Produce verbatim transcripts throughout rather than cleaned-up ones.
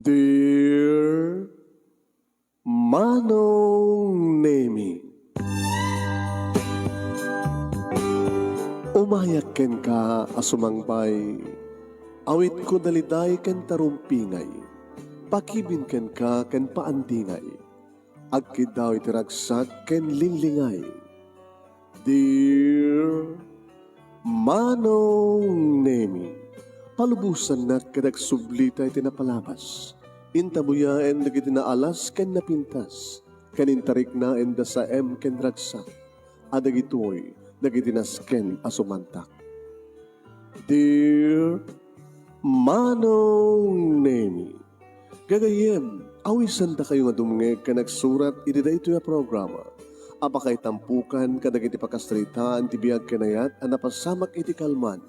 Dear Manong Nemi, umayak kenka a sumangbay, awitko daliday ken tarumpingay, pakibin kenka ken paandingay, agkiddaw iti ragsak ken linglingay. Dear Manong Nemi, palubosannak ket agsublita iti napalabas. Intabuyaen dagiti naalas ken napintas, ken intariknaenda saem ken ragsak, a dagitoy dagiti nasken a sumantak. Dear Manong Nemi, gagayyem, awisendakayo nga dumngeg ken agsurat iti daytoy a programa a pakaitampukan kadagiti pakasaritaan ti biag ken ayat a napasamak iti kalman,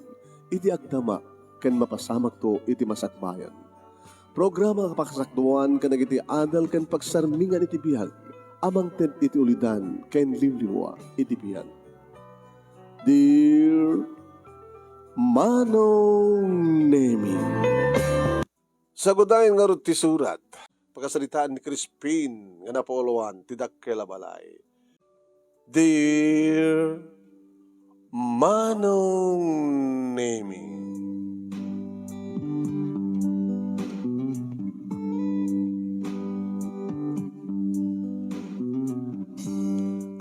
iti agdama, ken mapasamakto iti masakbayan. Programa a pakasakduan kadagiti adal ken pagsarmingan iti biag a mangted iti ulidan ken liwliwa iti biag. Dear Manong Nemi. Sagudayen ngarud ti surat. Pakasaritaan ni Crispin nga napauluan ti dakkel a balay. Dear Manong Nemi.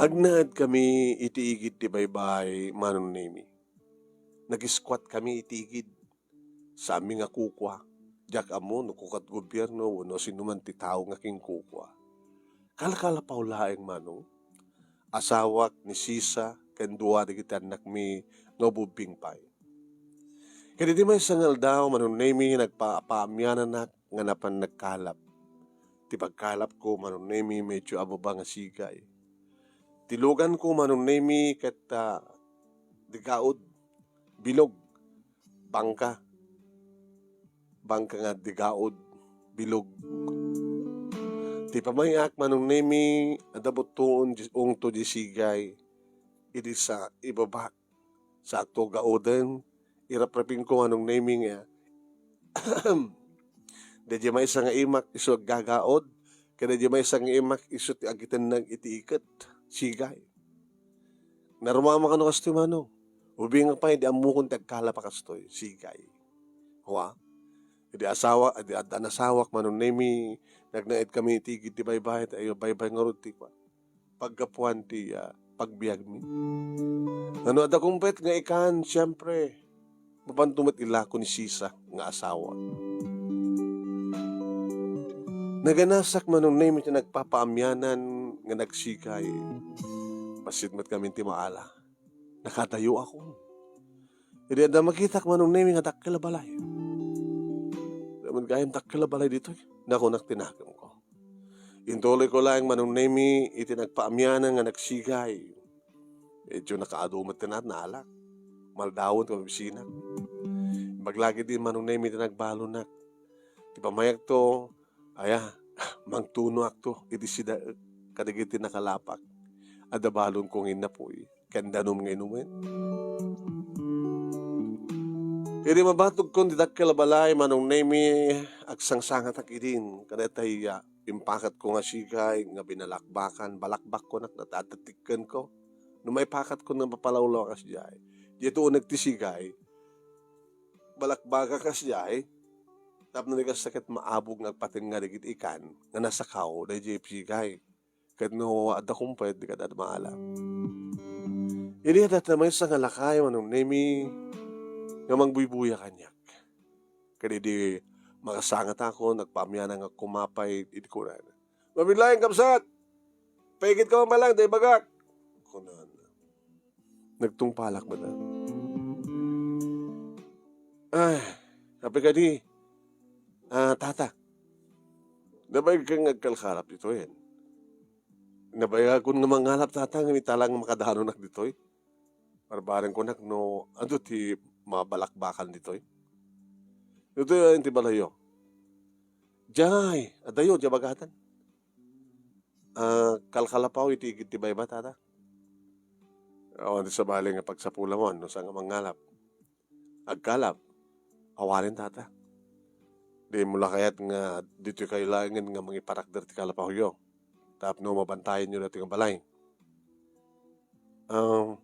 Agnaed kami iti igid ti baybay, Manong Nemi. Nagiskuat kami iti igid. Saanmi nga kukua. Diak ammo no kukua ti gobierno wenno sinoman ti tao nga kinkukua. Kalkalapaw laeng, Manong. Asawak ni Sisa ken dua dagiti annakmi nga ububbing pay. Ket iti maysa nga aldaw, Manong Nemi, nagpa-, paamiananak nga napan nagkalap. Ti pagkalapko, Manong Nemi, medyo ababa nga sigay. Ti luganko, Manong Nemi, ket, ah, digaud, bilog, bangka. Bangka nga digaud, bilog. Ti pamay-ak, Manong Nemi, adda buttoon di ungto di sigay. Idi sa ibabak, sa agto gauden, iraprapingko, Manong Nemi, nga daydi maysa nga imak isu aggagaud, ken daydi maysa nga imak isu ti agitennag iti iket, sigay. Narumamaka no kastoy, Manong. Ubing pay di ammokon ti agkalap a kastoy, sigay. Wa? Idi asawa, idi adda nasawak, Manong Nemi, nagnaed kami iti igid ti baybay, ti ayo baybay ngarud ti kua. Paggapuan ti, ah, pagbiagmi. Ngano adda kumpet nga ikan, siempre, mapanto met ilako ni Sisa nga asawa. Naganasak, Manong Nemi, ti nagpapaamianan nga nagsigay. Bassit met kami ti maala. Nakadayo ako. Idi adda makitak, Manong Nemi, nga dakkel a balay. Damon gayam dakkel a balay ditoy. Nakunak ti nakemko. Intuloyko laeng, Manong Nemi, iti nagpaamianan nga nagsigay. Medyo nakaadu met ti naalak. Maldawen ti mabisinak. Imbag la ketdi, Manong Nemi, ti nagbalonak. Ti pamayakto, aya, mangtunoakto iti sidaek kadagiti nakalapak. Adda balonko nga innapuy ken danum nga inumen. Idi mabatogkon ti dakkel a balay, Manong Nemi, agsangsangatak idin, kada tay, ah, impakatko nga sigay nga binalakbakan, balakbakko nak natatattikkenko. No maipakatkon nga mapalawlaw a kasdiay, diay uneg ti sigay, balakbaka kasdiay, tapno di kasta ket maabog nga agpatengnga dagiti ikan nga nasakaw daydiay sigay. Ket no adda kumpay, di kada maala. Idi adda maysa nga lakay, Manong Nemi, nga mangbuybuya kaniak. Ket idi makasangatakon, nagpaamianan nga kumapay, idi kunana, "Mabilayan, kabsat! Paigidka man balang, ta ibagak!" kunana. Nagtungpalak met. "Ay, apay kadi, ah, tata. Nabayagka nga agkalkalap ditoy, eh. Nabayagakon nga mangalap, tata, ngem ita lang makadanonak ditoy. Barbarenko nak no adu ti mabalakbakan ditoy. Ditoy, ah, ti balayyo." "Diay, adayo, diay bagatan. Ah, kalkalapaw iti igid ti baybay, tata." Awan ti sabali nga pagsapulamon no saan nga mangalap. Agkalap, awalen, tata. Dimo la kayat nga ditoy kayo laengen nga mangipatakder ti kalapawyo tapno mabantayanyo daytoy nga balay. Ah,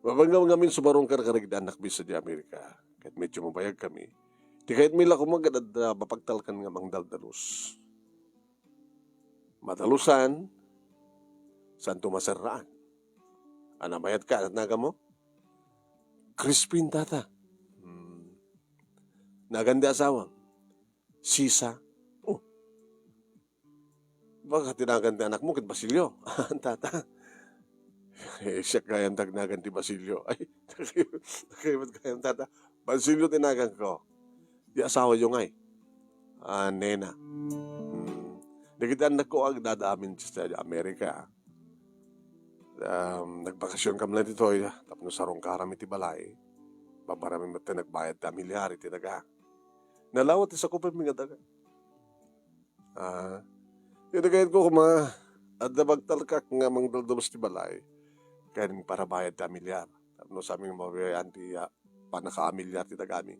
mabangga ngamin sumarungkar kadagiti annakmi sadiay Amerika, ket medyo mabayagkami. Ti kayatmi la koma ket adda mapagtalkan nga mangdaldalus. Madalusan, santo maserraan. Ania mayat ka, ania naganmo? Crispin, tata. Hmm. Nagan ti asawam? Sisa. Oh. Baka ti nagan ti anakmo ket Basilio. Tata. Eh, siak gayam ti agnagan ti Basilio. Ay, nakaybat gayam, tata. Basilio ti naganko. Ti asawayo ngay? Ah, Nena. Hmm. Dagiti annakko agdada amin sa Amerika. Um, nagbakasionkami la ditoy tapno sarungkaram iti balay. Babarami met ti nagbayad ti amilyar iti daga. Nalawa ti sakupanmi nga daga. Ah, iti kayatko koma, adda pagtalkak nga mangdaldalus ti balay ken parabayad ti amilyar tapno sami nga mabiayaan ti, ah, pannakaamilyar ti dagami.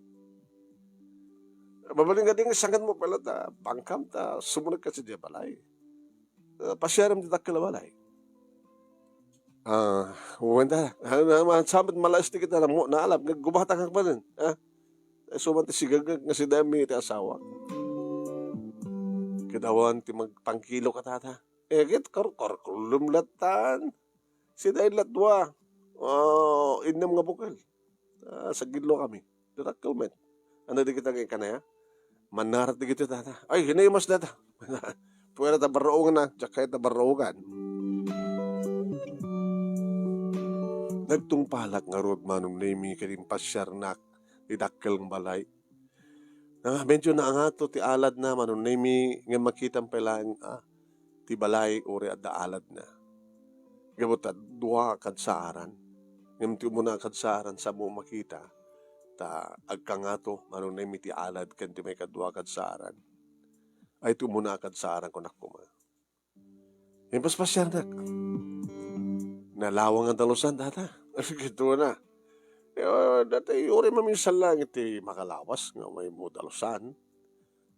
Mabalin nga di nga sanganmo pay la ta pangkam ta sumrekka sadiay balay. Ah, pasiarem ti dakkel a balay. Ah, wen ta. Ah, na, na, samet malaes ti kita na mo, naalap, nga gubatang ak manen, ah. Isu man ti sigegek nga sidaymi ti asawa. Ket awan ti magpangkilo ka, tata. Eh, ket kar-, karkullem lattan. Sidayo lat dua. Ah, innem nga bukel. Ah, sagidlo kami. Dirakkel met. Ania dagita nga ikanaya? Mannarat dagiti tata. Ay, hinay mas data. Pwera ta barraongan na, diak kayat ta barraongan. Nagtungpalak ngarud, Manong Nemi, ket impasiarnak ti dakkel nga balay. Ah, medyo naangato ti aladna, Manong Nemi, ngem makitam pay laeng, ah, ti balay uray adda aladna. Gapu ta dua a kadsaaran. Ngem ti umuna a kadsaaran, saanmo makita, ta agkangato, Manong Nemi, ti alad ken ti maikadua a kadsaaran. Ay, ti umuna a kadsaaran, kunak koma. Impaspasiarnak. Nalawa nga dalusan, tata. Ket wen na. Eh, dati, uray maminsan lang iti makalawas nga maymo dalusan.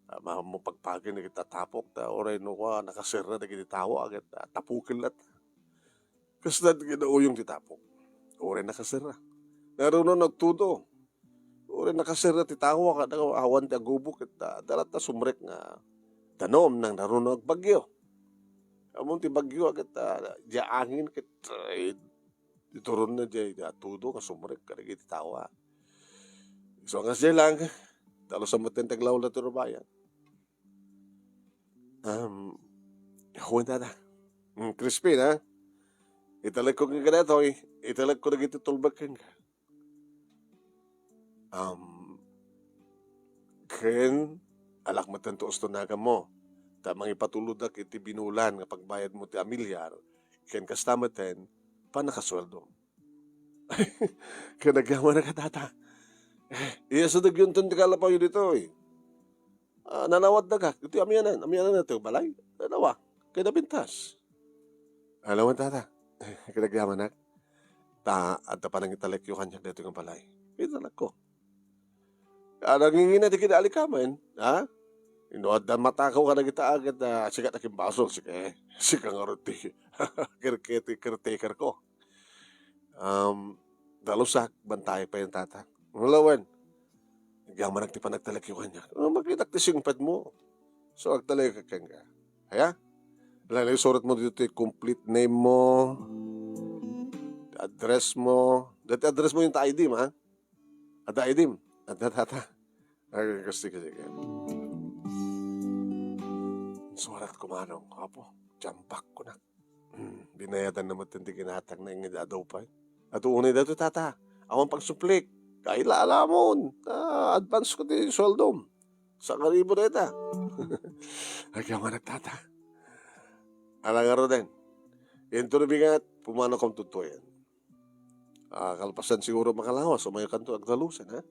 Ah, ma-, mapagpagin dagiti tapok, ta uray no kua, nakaserra dagiti tao, ket, ah, tapuken latta. Kasla ti kinauyong ti tapok. Uray nakaserra. Naruno nagtudo. Uray nakaserra ti tao, kada awan ti agubo, ket, ah, adda latta sumrek nga danum nang naruno agbagyo. Ammom ti bagyo, ket, ah, diay angin, ket, ah, ituronna diay, diay tudo nga sumrek kadagiti tao, ah. So, nga siya lang, dalusan met ti aglawlaw ti rubayan. Um, wen, tata. Mm, Crispin, ha? Italekko kenka daytoy, italekko dagiti tulbek kenka. Um, ken, alak met ti usto naganmo, ta mangipatulodak iti binulan nga pagbayadmo ti amilyar, ken kasta met ti pannakasueldom. Ket agyamanak, tata. Eh, iyasadekyonton ti kalapawyo ditoy. Ah, nalawat dagak. Iti amianan, amianan ti balay. Nalawa. Kay napintas. Alam mo, tata. Ket agyamanak. Ta, adda panangitalekyo kaniak daytoy nga balay. Italekko. Ada ngingina ti kinaali kamen, ha? Inno adda matakaw kadagita a ket, ah, sika ti kimbasol, sika, sika ngarud ti caretaker, caretaker ko. Um, dalusak, bantayak pay, tata. Wala wen. Agyamanak ti panagtalekyo kaniak. Ah, makitak ti singpetmo. So, agtalekak kenka. Aya? Lalay, suratmo ditoy complete name mo, address mo. Dati address mo yung ta I D mo, ha? Adda I D mo. Adda, tata. Ay, kasi, kasi, kasi. Surat ko, manong. Apo, tiampak ko na. Hmm, binayadan na met ti kinatang na inged adu pay. Adu unay daytoy, tata. Awan pagsuplik. Kaila alamon. Ah, advance ko ti sueldom. Sangaribu dayta. Agyamanak, tata. Ala ngaruden. Inton bigat, pumanaw kam tudtuayan. Ah, kalpasan siguro makalawas, umayokanto agdalusan, ha?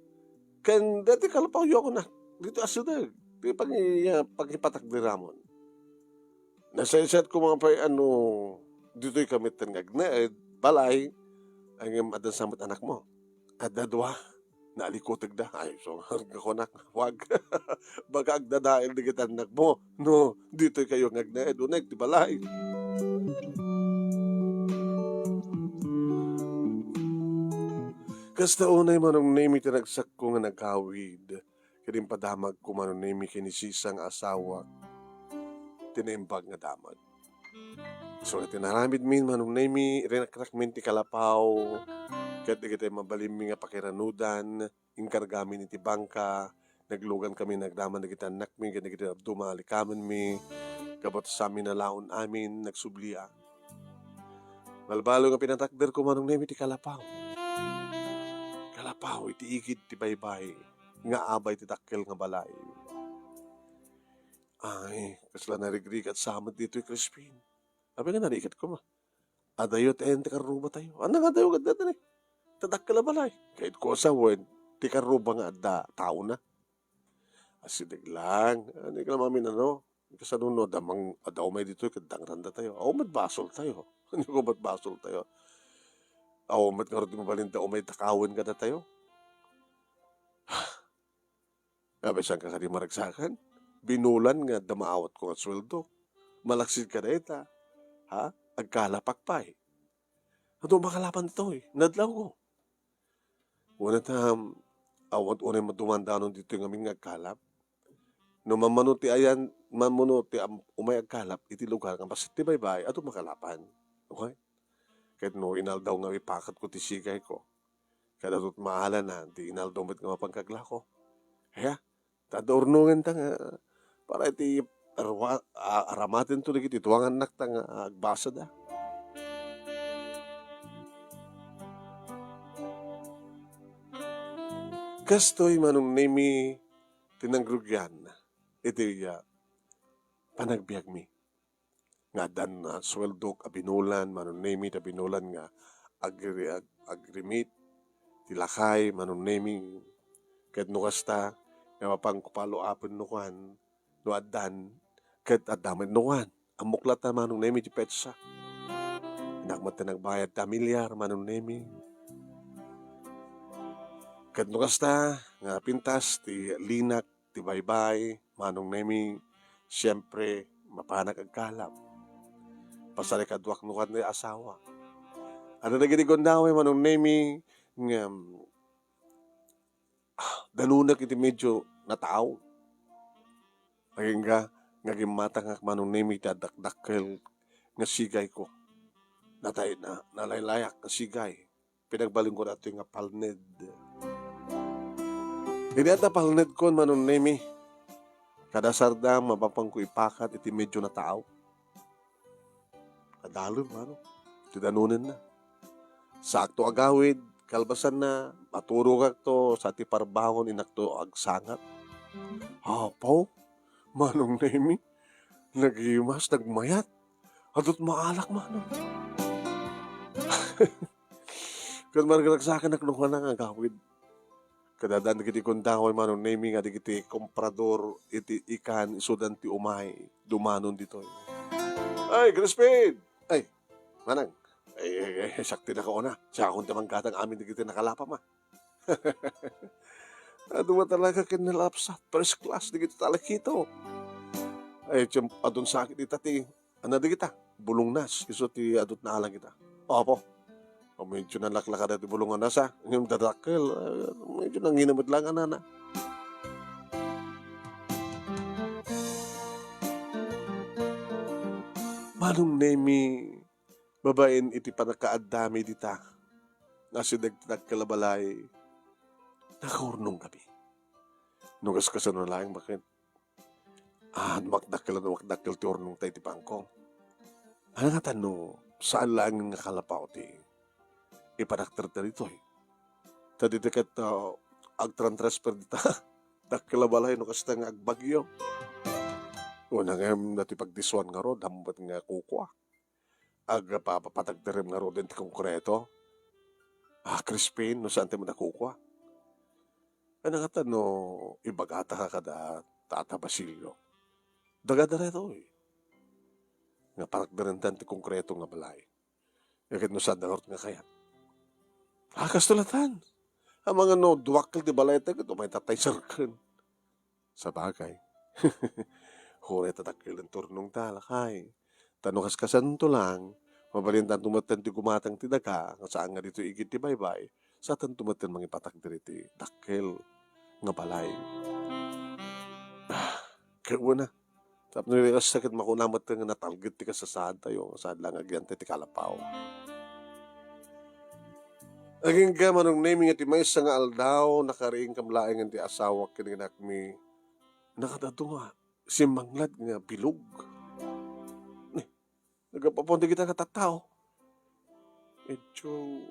Ken daytoy kalapawyo a kunak, ditoy a sideg, ti pangi-, pangipatakderamon. Nasaysayat ko nga pay no ditoy kami ten nga agnaed, balay, ngem adda sa met anakmo. Adda dua. Nalikutegda. Ay, so, nga kunak, wag. Baka agdadael dagiti annakmo. No, ditoy kayo nga agnaed, uneg ti balay. Kasta unay Manong Nemi ti nagsakko nga nagawid. Ket impadamagko Manong Nemi ken ni Sisa nga asawak ti naimbag nga damag. So, iti naramidmi, Manong Nemi, rinakrakmin ti kalapaw, ket dagiti mabalinmi nga pakiranudan, inkargamin iti bangka, naglugan kami nagdaman dagiti annakmi, ken dagiti dadduma a likamenmi, gapu ta saanmi nalaon amin, nagsublia. Balbaliw nga pinatakderko, Manong Nemi, ti kalapaw. Kalapaw iti igid ti baybay nga abay ti dakkel nga balay. Ay, kasla narigrigat sa met ditoy, Crispin. Abi nga narigat koma. Adayo ti ayan ti karrubatayo. Ania nga adayo ket dayta ni? Ta dakkel a balay. Ket kuasa wen, ti karruba nga adda taona. Asideg lang. Ania ka la mamin ano? Kasano no adda mang-, adda umay ditoy ket dangrandatayo. Awan met basoltayo. Ania ko met basoltayo? Awan met ngarud ti mabalin da umay dakawen kadatayo. Abisanka kadi, Maragsakan? Binulan nga adda maawatko nga sueldo. Malaksid ka dayta. Ha? Agkalapak pay. Adu makalapan ditoy. Nadlawko. Wen ta, awan unay madumandanon ditoy ngamin nga agkalap. No mammano ti ayan, mammano ti am-, umay agkalap iti lugar nga bassit ti baybay, adu makalapan. Okay? Ket no inaldaw nga ipakatko ti sigayko, ket adu ti maalanan ti inaldaw met nga mapan kaglako. Aya, ta adda urnongenta nga para iti arwa-, a-, aramatento dagiti dua nga annakta nga agbasada. Kastoy, Manong Nemi, ti nangrugian iti, ah, panagbiagmi. Nga addan a sueldok a binulan, Manong Nemi, ta binulan nga agri-, ag-, agrimit ti lakay, Manong Nemi. Ket no kasta, nga mapanko pay apen no kuan, no addan, ket adda met no kuan. Ammok latta, Manong Nemi, ti petsa. Innak met ti nagbayad ti amilyar, Manong Nemi. Ket no kasta, nga pintas ti linak ti baybay, Manong Nemi, siempre, mapanak agkalap. Pasarikaduak no kuan ti asawa. Adda dagiti gundaway, Manong Nemi, nga, ah, danunek iti medio nataaw. Agingga, nga gimmatangak, Manong Nemi, ti addakdakkel nga sigayko. Natay-, na-, nalaylayak nga sigay. Pinagbalinko datoy nga palned. Idi adda palnedkon, Manong Nemi, kada sardam, mapapanko ipakat iti medio nataaw. Kadalem, Manong, ti danonenna. Saakto agawid, kalpasanna, maturogakto, sa ti parbangon, innakto agsangat. Apo, Manong Nemi, nagimas, nagmayat. Adut maalak, Manong. Ket maragsakan no kuana nga agawid. Ket addan dagiti gundaway, Manong Nemi, nga dagiti komprador iti ikan isudan ti umay, dumanon ditoy. Ay, Crispin! Ay, Manang. Ay, ay, ay, sakti na kauna. Siakon ti manggatang amin dagiti nakalapam, ah. Adu talaga ken nalapsat. First class dagiti talakito. Ay, tiyem-, adun sakit ita ti Ania dagita? Bulongnas, isu ti adut naalang ita. Apo. O, medyo nalaklakada ti bulongnas, a. Ngem dadakkel, a, medyo nangina met laeng a nana. Manong Nemi, babaen iti pannakaaddami dita, nga asideg ti dakkel a balay, nakaurnongkami. No kas-, kasano laeng baket? A, dumakdakkel a dumakdakkel ti urnongta iti bangko. Ania ngata no saan laeng nga kalapaw ti ipanakderda ditoy? Ta dita ket, a, agtransfer dita dakkel a balay no kasta nga agbagyo. Una ngem, no ti pagdisuan ngarud, ammok met nga kukua. Agpa-, papatakderem ngaruden ti konkreto. A, Crispin, no saanta met a kukua? Ania ngata no ibagata kada Tata Basilio? Daga daytoy nga patakderenta ti konkreto nga balay. Ket no saanda ngarud nga kayat? A, kasto latan. Amangan no dumakkel ti balayta ket umayta tay serken. Sabagay. Uray ta dakkel ti urnongta, lakay. Ta no kaskasanto lang, mabalintanto metten ti gumatang ti daga, nga saan nga ditoy igid ti baybay, saantanto metten mangipatak ditoy dakkel nga balay. Ah, ket wen a. Tapno iti kasta ket makuna metten nga natalged ti kasasaadtayo, nga saan lang agyan ti kalapaw. Agingga, Manong Nemi, nga ti maysa nga aldaw, nakariingkam laeng ti asawak ken inakmi. Nakadado nga simmanglad nga bilog. Ni, nagapapon dagita nga tattao. Medyo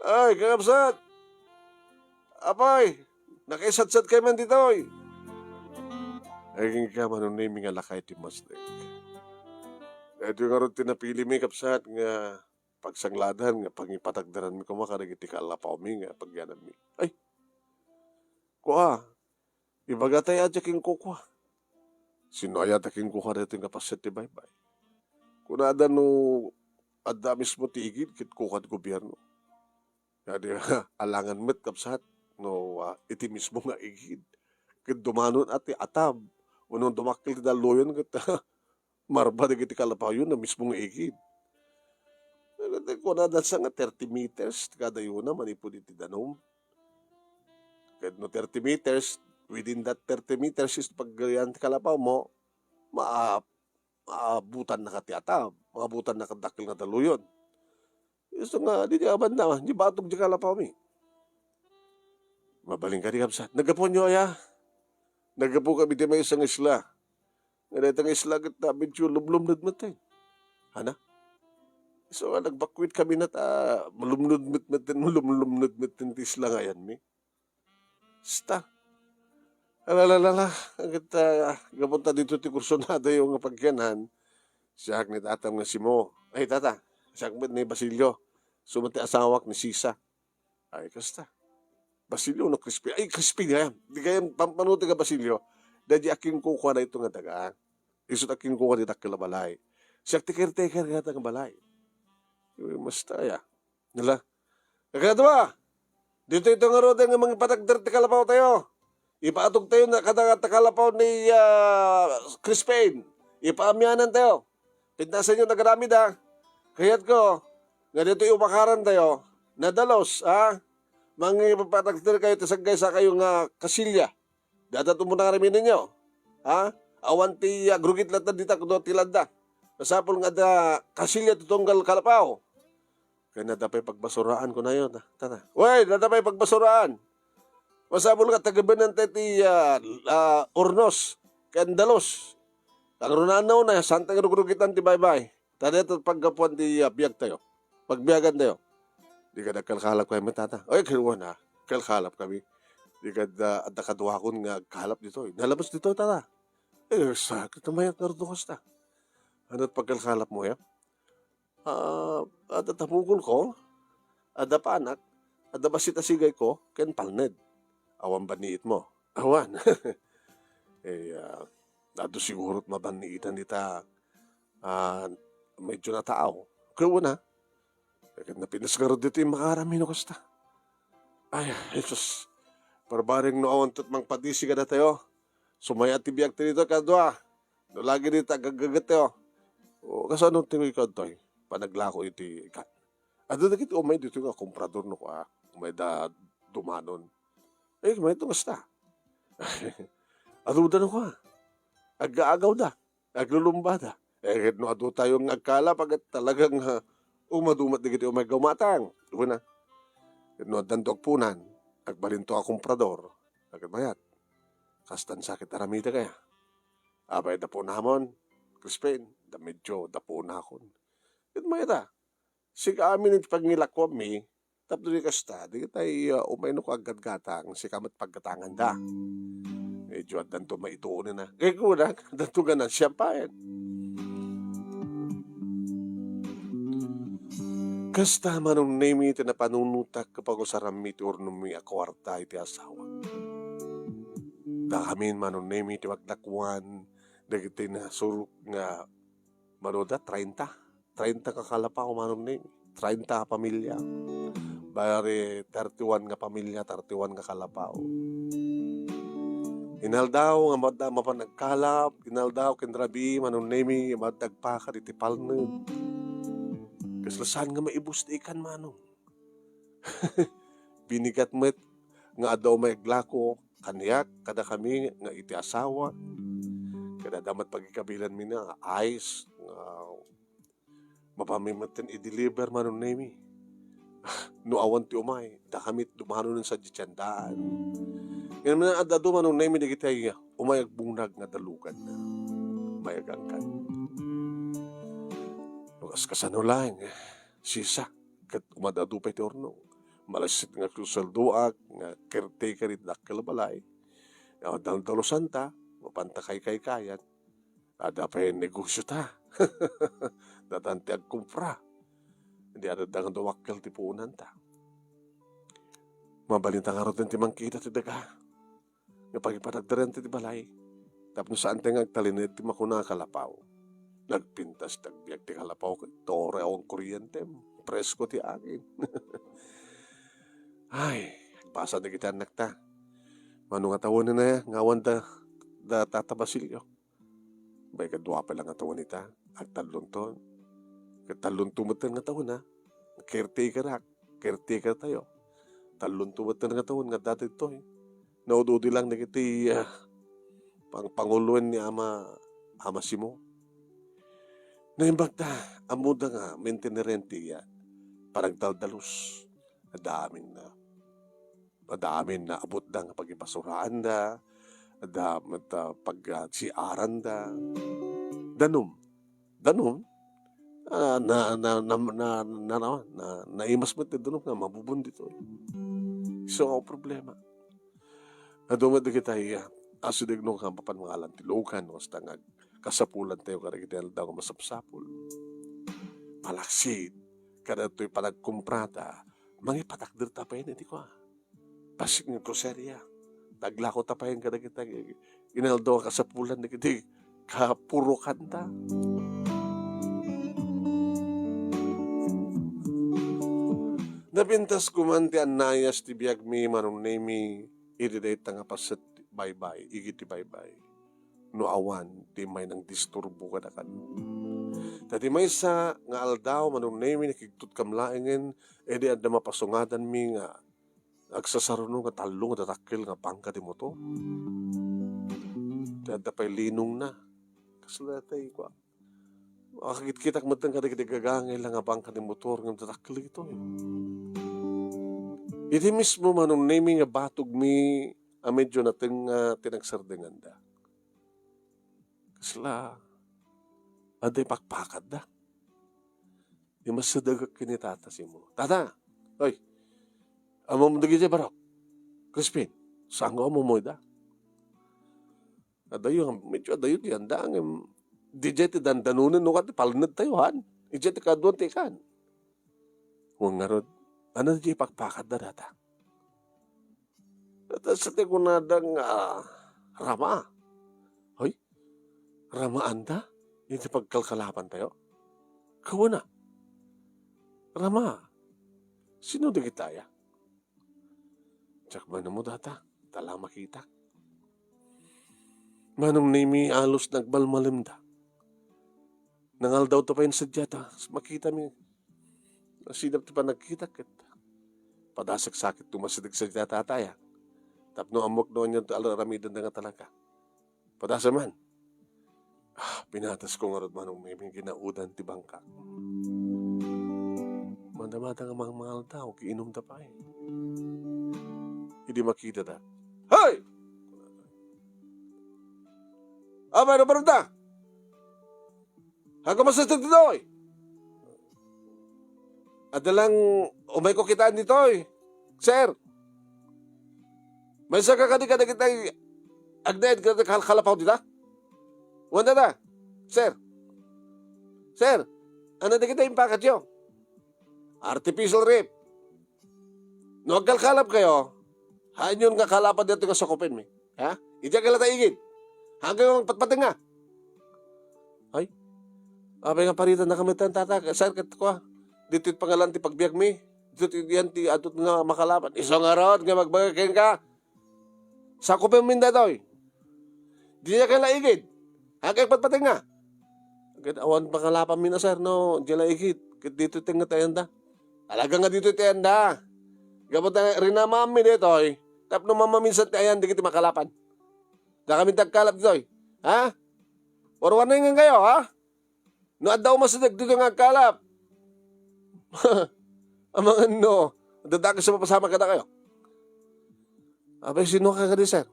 Ay, kakabsat! Apay, nakaisadsad kay man ditoy. Agingga, Manong Nemi, nga lakay ti masdek. Daytoy ngarud ti napilimi, kabsat, nga pagsangladan nga pangipatagdaranmi koma kadagiti kaalapawmi nga pagyananmi. Ay, kua, ibagatayo a diak inkukua. Sino aya ta kinkukua daytoy nga paset ti baybay? Kunada no adda mismo ti igid ket kukad gobierno. Kadi, alangan met, kabsat, no, ah, iti mismo nga igid. Ket dumanon a ti atab, wenno dumakkel ti dalloyon ket marba dagiti kalapawyo no mismo nga igid. Ket kunada sa nga thirty meters ti kadayona manipud iti danum. Ket no thirty meters, within that thirty meters is paggayan ti kalapawmo, ma-, maabutannaka ti atab, maabutannaka dakkel nga dalloyon. Isu nga, di, di abanda, di batog di kalapawmi. Mabalin kadi, kabsat. Naggapuanyo aya? Naggapu kami ti maysa nga isla. Nga dayta nga isla ket, ah, medyo lumlumned metten. Ana? Isu nga nagbakwit kami nat, ah, malumned met metten, malumlumned metten ti isla nga ayanmi. Sta. Alalalala, ket, ah, gapu ta dito ti kursunadayo nga pagyanan, siak ni tatam nga Simo. Ay, tata, siak met ni Basilio. Isu met ti asawak ni Sisa. Ay, kasta. Basilio no Crispin? Ay, Crispin, ayan. Di kayan pampanuti nga Basilio. Daydi a kinkukua dayto nga daga. Isu ti a kinkukua ti dakkel a balay. Siak ti caretaker nga balay. Uy, masta, ya. Nala. Kakadua, ditoy ito ngaruden nga mangipatagder ti kalapawtayo. Ipaatogtayo na kada, kada kalapaw ni, ah, Crispin. Ipaamianantayo. Pintasenyo ti agaramid, ha. Kayatko nga ditoy umakarantayo, nadalus, ha. Mangipatagder kayo ti saggaysakayo nga kasilya. Dada tumuna nga ramininyo. Ha? Awan ti agrugit latta dita kuno ti landa. Masapul nga adda kasilya ti tunggal kalapaw. Ken adda pay pagbasuraan kunayo, ta-, tana. Wen, adda pay pagbasuraan. Masapul nga tagebenanta ti, ah, ah, urnos ken dalus. Kangrunaan na una, saan ti rugrugitan ti baybay. Ta dayta paggapuan ti, ah, biagtayo. Pagbiagantayo. Di ka nagkalkalap kami, tata. Ay, karuan, ha. Kalkalap kami. Di ka da, adda kaduakon nga agkalap ditoy. Nalabas ditoy, tata. Eh, sakit na mayat nga rudukas ta. Ano pagkalkalap mo, ya? Ah, adda tapukol ko, adda panak, adda bassit a sigay ko, ken palned. Awan banniit mo. Awan. Eh, ah, adu siguro mabanniitan dita, ah, medyo nataaw. Kaya una, eh, ket napintas ngarud ditoy makaarami no kasta. Ay, Jesus. Parbareng no awan ket mangpadisi kadatayo. Sumayat ti biag ti dito kadua. No lagi dita agaggaget tayo. O, kasano ti kadtoy? Panaglako iti ikan. Adu dagiti umay dito nga komprador no kua. Umay da dumanon. Eh, may ito kasta. Adu da no kua. Aggaagaw da. Aglulumba da. Eh, no adu tayo nga agkalap, agat talagang, ah, umadumat dagiti umay gumatang. Una. No addanto agpunan, agbalinto a komprador. Agmayat. Kastan sakit aramida kaya. Apay da punamon, Crispin, da medyo da punakon. Ket mayat a, sika amin iti pangilakuanmi, tapno di kasta, di kitay, ah, umay no aggatgatang, sika met paggatanganda. Medyo addanto maituon na. Kay kuna, addanto nga nansiampayan. Kasta, Manong Nemi, ti napanunotak, kapagusaranmi ti urnomi a kuarta iti asawak. Dakamin, Manong Nemi, ti maglakuan, dagiti nasurok nga, mano da, treinta. Treinta ka kalapaw, Manong Nemi. treinta a pamilia. Bali, thirty-one nga pamilia, thirty-one nga kalapaw. Inaldaw nga madda mapan nagkalap, inaldaw ken rabii, Manong Nemi, nga madda agpakad iti palned. Kasla saan nga maibus ti ikan, Manong. Binigat met nga adda umay aglako kaniak, kadakami nga iti asawa. Kada damat pagikabilan mi na nga ice, nga mapami metten i-deliver, Manong Nemi. No awan ti umay, dakami dumanon sa ditan daan. Ngem adda adu, Manong Nemi, dagiti ay umay agbungnag nga dalugan na. Umay agangkan. Lukas kasano laeng, sisa, ket umad-adu pay ti urnong. Malaksid nga susueldoak nga caretaker iti dakkel a balay. Nga daldalusanta, mapanta kaykaykayan. Adda pay negosiota. Datan ti agkumpra. Di adda nga dumakkel ti puonanta. Mabalinta ngarud ti mangkita ti daga nga pagipatagdarian ti balay. Tapno saanta nga agtalinaed ti makuna a kalapaw. Nagpintas ti agbiag ti kalapaw ket tore awan kurientem. Presko ti agin. Ay, agbasa dagiti annakta. Mano nga tawenna nga awan da, da Tata Basilio? Bay, kadua pay la nga tawen ita. Agtallonto. Ket tallonto metten nga tawen, a. Caretakerak. Caretakertayo. Tallonto metten nga tawen nga adda ditoy. Naud-udi lang dagiti, ah, pang-, panguloen ni Ama, Ama Simo. Naimbag ta, ammoda nga mainteneren ti, ah, panagdaldalus. Adda aminna. Adda amin nga abutda nga pagibasuraanda, adda met, ah, pag, ah, C R-anda. Danum. Danum. Ah, na, na, na, na, na, na, na, naimas met ti danum nga mabubon ditoy. Isu nga problema. Adu met dagiti, ah, asidegno nga mapan mangalan ti lugan, no, kasta nga kasapulantayo kadagiti aldaw nga masapsapul. Malaksid, kada toy panagkumprata, mangipatakderta pay iti kua. Bassit nga groceria. Naglako ta pay kadagiti inaldaw a kasapulan dagiti kapurokanta. Napintas koman ti annayas ti biagmi, Manong Nemi, idi dayta nga paset ti baybay, igid ti baybay. No awan ti may nangdisturbo kadakami. Ta ti maysa nga aldaw, Manong Nemi, nakigtotkam laengen, idi adda mapasungadanmi nga agsasaruno nga tallo nga dadakkel nga bangka ti motor. Ti adda pay linongna. Kasla tay kua. Makakitkitak metten kadagiti gagangay la nga bangka ti motor ngem dadakkel dagitoy. Iti mismo, Manong Nemi, nga batogmi a medyo natengnga ti nagsardenganda. Kasla adda ipakpakadda. Di masidegek ken ni Tata Simo. "Tata! Oy! Ammom dagiti barok? Crispin, saan nga ammom ida?" "Adayo, medyo adayo ti anda, ngem didiay ti dandanonen, no, ket palnedtayo, han? Idiay ti kaaduan ti ikan." Wen ngarud, ania diay pakpakadda, Tata? Ket sa ti kunada nga, ah, rama. Hoy, ramaanda iti pagkalkalapantayo? Kawana, rama. Sino dagitaya? Diak manen ammo, Tata, ta la makitak. Manong Nemi, halos nagmalmalemda. Nangaldaw ta pay sadiay ta makitami. Nasidap ti panagkitak ket padasek sakit tumasideg sadiay, Tatay, a. Tapno ammok no ania ti ar-aramidenda nga talaga. Padasem man. Ah, pinatasko ngarud, Manong Nemi, ginaudan ti bangka. Madamada nga mangmangaldaw, giinumda pay. Idi makitada, "Hoy! Apay, no parenta? Agka masasag ditoy? Adda lang umayko kitaan ditoy, sir. Maysa ka kadi kadagiti agnaed kadagiti kal-, kalapaw dita? Wen data, sir. Sir, ania dagiti impakatyo? Artificial reef. No agkalkalapkayo, haanyon nga kalapan daytoy nga sakupenmi. Ha? Idiay nga la ta igid. Haankayo nga patpatengnga." Ay, apay nga paritan na kami tan, Tata, sir, ket kua. ditoy pangalan ti pagbiagmi. Ditoy ti, yan ti adut nga makalapan. Isu ngarud nga magbaga kenka. Sakupenmin daytoy. Diak la igid. Agpatpatengnga. Ket awan pakalapanmi na, sir, no, diak la igid. Ket ditoy tengnga ti ayanda. Talaga nga ditoy ti ayanda. Gapu ta rinamaanmi ditoy. Tapno mamaminsan ti ayan dagiti makalapan. Dakami ti agkalap ditoy. Ha? Warwarnengen kayo, ha? No adda umasideg ditoy nga agkalap. Amangan no, dadakes sa mapasama kadakayo. Apay, sino ka kadi, sir?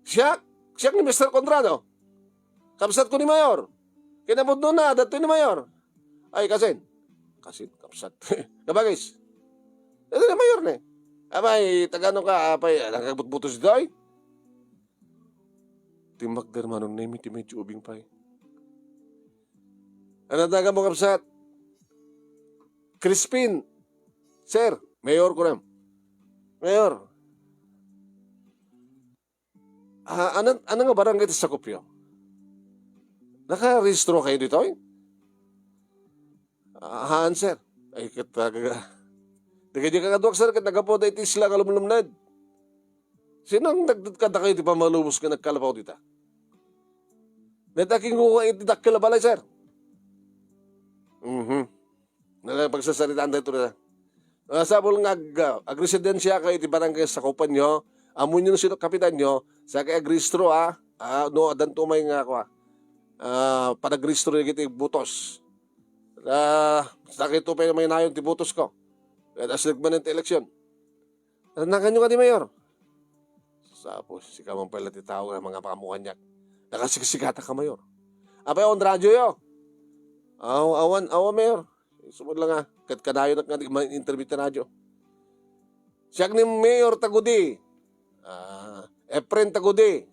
Siak, siak ni Mister Conrado. Kabsat ko ni Mayor. Kinapudno na, datoy ni Mayor. Ay, kasin. Kasin, kabsat. Kabagis. Datoy ni Mayor ni. Apay, tagano ka, apay, nagkagbutbutos ditoy? Timakder Manong Nemi ti medyo ubing pay. Ano taga mo, kabsat? Crispin. Sir, Mayor ko na. Mayor. Ah, ano, ano nga barangay ti sakupyo? Nakarehistro kayo ditoy? Ah, haan, sir. Ay, ket taga, taga di kakaduak, sir, ket nagapu da iti isla nga lumlumned. Sino ang nagdadkada kayo ti pamalubos nga nagkalapaw dita? Neta kinkuha iti dakkel a balay, sir. Mhm. Nagpagsasaritaan tayo ito na. Ah, sabol nga ag-, agresidensia kayo iti barangay sakupan nyo, amun nyo sino kapitan nyo, sa kay agristro, ah, ah, no, adanto may nga, kwa, ah, panagristro iti butos. Ah, sa kay ito pa yung may nayon ti butos ko. Kaya tas nagmanen ti eleksyon. Nakanyo kadi, Mayor? Sapo, sika man pala ti tao nga mga pamukanyak. Nakasigsigata ka, Mayor. Apay, on radyo yo. Aw, awan, awan, Mayor. Sumod lang, ah. Kat kadayo na nga di man interview ti radyo. Siak ni Mayor Tagudi. Ah, Efren Tagudi.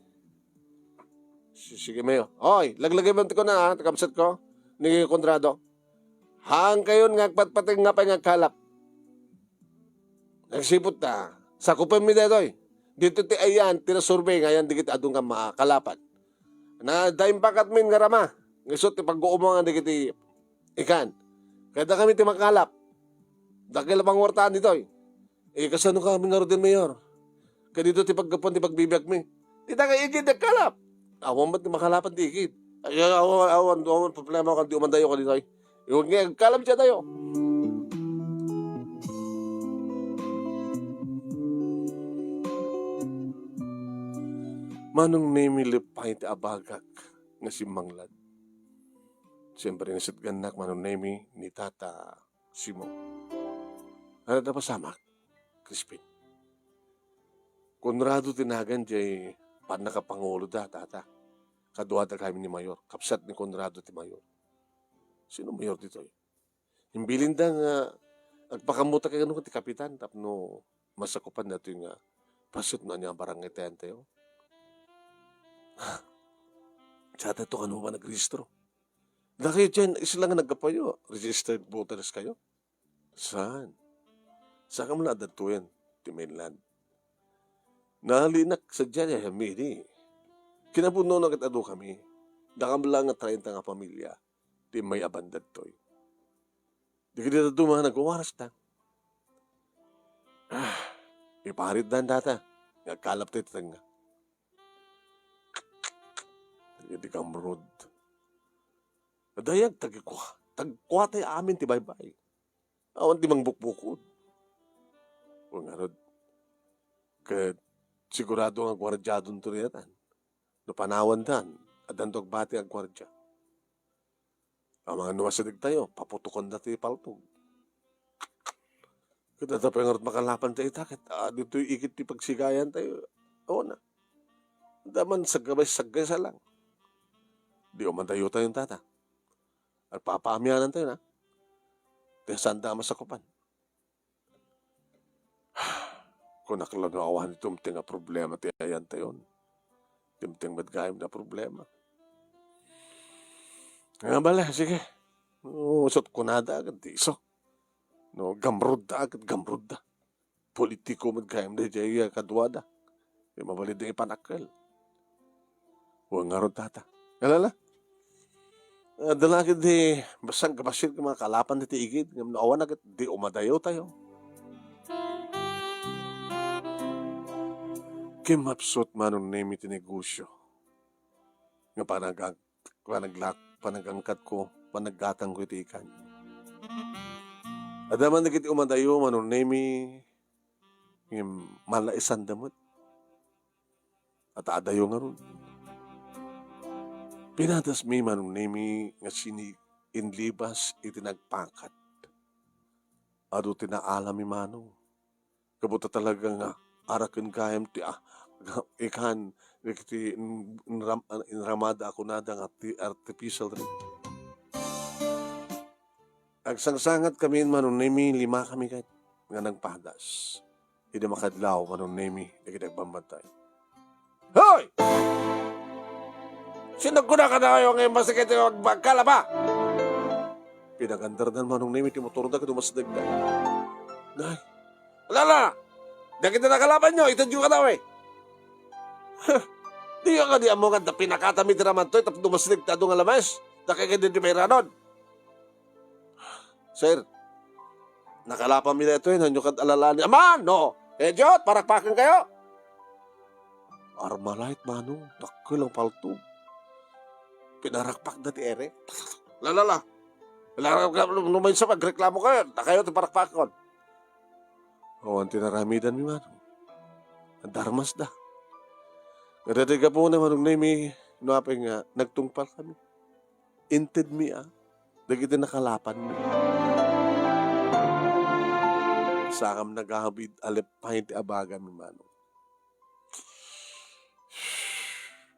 Si-, sige, Mayor. Oy, laglagay mo ko na, ah, kabsat ko. Ni Conrado. Haan kayon nga agpatpateng nga pay nga agkalap. Nagsiput ta, sakupenmi daytoy. Dito ti ayan, ti nasurvey nga ayan dagiti adu nga makalapan. Na, daimpakatmin nga rama. Nga isu ti pagguumangan dagiti ikan. Kaya da kami ti makalap. Dakkel a pangwartaan ditoy. Eh, kasano kami ngaruden, Mayor? Kadito ti paggapuan ti pagbibiagmi. Dita kay igid agkalap. Awan met ti makalapan ti igid. Ay, awan, awan, awan problema kan di umandayo kaditoy. Iwan nga agkalap siya tayo. Manong Nemi, leppay ti abagak nga simmanglad. Siyempre, nasitgannak, Manong Nemi, ni Tata Simo. Ano ta pasamak, Crispin? Conrado ti nagan jay pannakapanguloda, tata. Kaduada kami ni Mayor. Kabsat ni Conrado ti Mayor. Sino Mayor ditoy? Imbilinda nga agpakammota kano ti kapitan tapno masakupan datoy nga paset no ania a barangay ti ayan tayo. Saan to kano ba nagrehistro? Dakayo diay isla nga naggapuyo, registered voters kayo? Saan? Saan ka man adda tuyan ti mainland? Nalinak sadiay a Mini. Kinapudno na ket adu kami. Dakam lang nga treinta nga pamilya ti may abandad toy. Di kadi daduma nagwawaras ta. Ah, iparit dan data. Nga kalap ti tengnga. Dagiti kamrod. Dayag tagkua. Tagkua tay amin ti baybay. Awan ti mangbukbukod. Wen ngarud, ket sigurado nga guardiadon to riatan. No panawandan, addanto agbati a guardia. Amangan no masideg tayo, paputokan da ti paltog. Ket adda pay ngarud makalapan ta ita, ket, ah, ditoy ikit ti pagsigayan tayo. Awan na. Daman saggabay, saggay sa lang. Di umandayo tayo, tata. Agpapaamianan tayo na. Ti sanda masakupan. Kunak la no awan ti tumteng a problema ti ayan tayon. Tumteng met gayam da problema. Nga bala, sige. Usot kunada agad ti iso. No, gamrod da agad, gamrod da. Politiko met gayam da jay kaduada. Di mabalid da ipanakkel. Wen ngarud, tata. Alala? Adda la ket di basta agkabassit nga mga kalapan ditoy igid, ngem no awan a ket di umadayawtayo. Kimmapsut, Manong Nemi, ti negosio nga panagag-, panaglak-, panagangkatko, panaggatangko iti ikan. Adda man dagiti umadayo, Manong Nemi, ngem malaisanda met. At adayo ngarud. Pinadasmi, Manong Nemi, nga sini-, inlibas iti nagpakat. Adu ti naalami, Manong. Kabutta talaga nga araken gayam ti, ah, ikan, dagiti in-, inram-, inramada a kunada nga arti-, artificial rin. Agsangsangat kami, Manong Nemi, lima kami ket nga nagpadas. Idi makadlaw, Manong Nemi, dagiti agbambantay. Hoy! Sino kuna kanayo nga imbasik iti ag-, agkalapa? Pinagandardan, Manong Nemi, ti motorda ket umasdegda. Nay, alala! Dagiti nakalabanyo, itedyo kanawe. Huh, diyo kadi ammo nga adda pinakatami ti ramantoy tapno umasdegta adu nga lames? Dakay kadi ti pairanod. Sir, nakalapanmi daytoy, hanyo kad alalaani. Aman, no. Idiot, parakpaken kayo. Armalite, Manong, dakkel nga palto. Pinarakpakda ti ere. Lalala. Lalala, no, no, maysa pagreklamo kayo, dakayo ti parakpakon. Awan ti naramidanmi, Manong. Darmasda. Nga daytoy gapuna, Manong Nemi, no apay nga nagtungpal kami. Intedmi, a, dagiti nakalapanmi. Sangam nagabid a leppay ti abaganmi, Manong.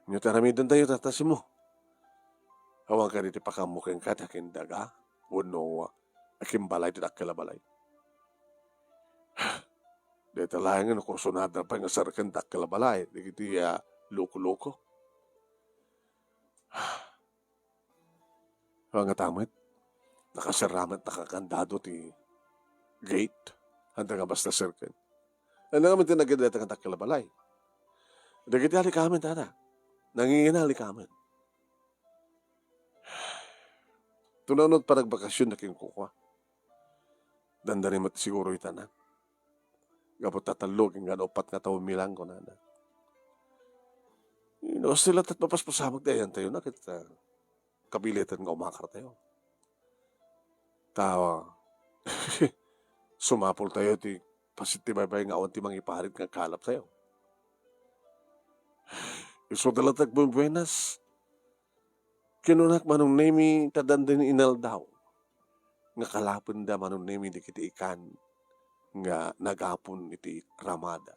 Nyo ti aramidantayo, Tata Simo. Awan kadi ti pakammo kenka ti akindaga wenno akimbalay ti dakkel a balay. Dayta laeng no kursunada pay nga serreken dakkel a balay, dagiti, ah, loko-loko. Awan ngata met, nakaserra met, nakakandado ti gate, anda nga basta serreken. Anda nga met ti nagdadayta nga dakkel a balay? Dagiti alikamen, Tata. Nangingina alikamen. Tunanot panagbakasyon na ken kukua. Dandani met siguro itanan. Gapu ta tallo ken nga upat nga tawen mi lang, kunana. No, sila tat mapaspasamak ti ayantayo na ket, ah, kabileten nga umakartayo. Ta, sumapultayo ti paset ti baybay nga awan ti mangiparit nga agkalaptayo. Isu da latta agbuenbuenas. Kinunak, Manong Nemi, ta dandani inaldaw nga kalapenda, Manong Nemi, dagiti ikan nga nagapon iti ramada.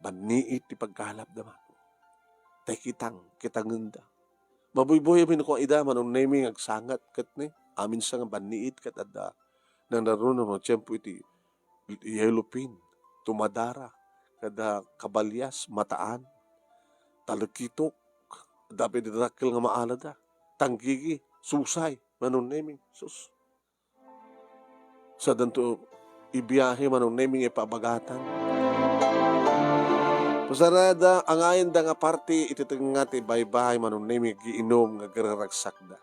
Banniit ti pagkalapda, Manong. Tay kitang, kitangenda. Mabuybuy amin kua ida, Manong Nemi, nga agsangat ket ni, amin sa nga banniit ket adda nanaruna no tiempo iti yellowfin, tumadara, kada kabalias, mataan, talekitok, adda pay dakkel nga maalada, tanggigi, susay, Manong Nemi, sus. Sadanto ibiahe, Manong Nemi, nga ipaabagatan. Pasarada, angayenda nga parte iti tengnga ti baybay, Manong Nemi, agiinum nga agraragsakda.